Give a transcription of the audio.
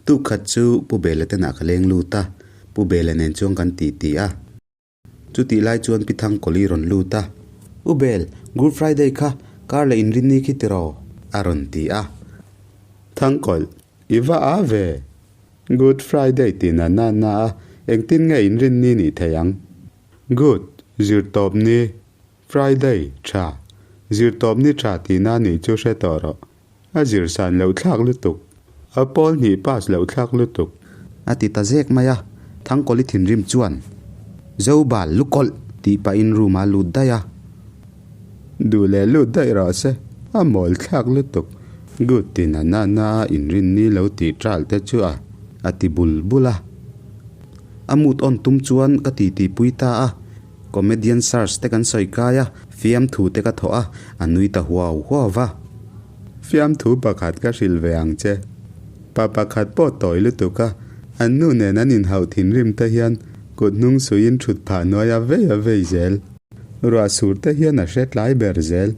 Tuk khat chu Pu Bela tenah ka leng lut a, Pu Bela nen chuan kan ti ti a. Chutih lai chuan Pi Thangkawli rawn lut a, U Bel, Good Friday kha kar leh inrinni khi tiraw? a rawn ti a. Thangkawlh, i va a ve? Good Friday ti na na na a, engtin nge inrinni nih thei ang? Good, zirtawp ni, Friday, tha. Zirtawp ni tha tihna nih chu hre tawh rawh. A zir san loh thlak lutuk. A pawl hnih pass loh thlak lutuk. A ti ta zek mai a, Thangkawli thinrim chuan, Zobal, lu kawlh! tih pahin room a lut daih a. Duh leh lut daih rawh se, a mawl thlak lutuk. Good ti na na na a inrinni lo tih ṭal te chu a, a ti bul bul a. A mut awn tum chuan ka titi pui ta a, Comedian search te kan sawi kai a, fiamthu te ka thawh a, a nui ta huau huau va. Fiamthu pakhat ka hrilh ve ang che. Pa pakhat pawh tawi lutuk a, an nu nen an inhauh thinrim te hian kut hnung suiin thut phah hnuai a vei a vei zel. Ruah sur te hian a hre tlai ber zel.